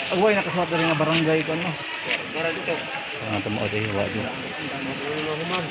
Agway nakasuwat diri nga barangay ko no. Kara dito. Ah, tumuod eh wa di. Human.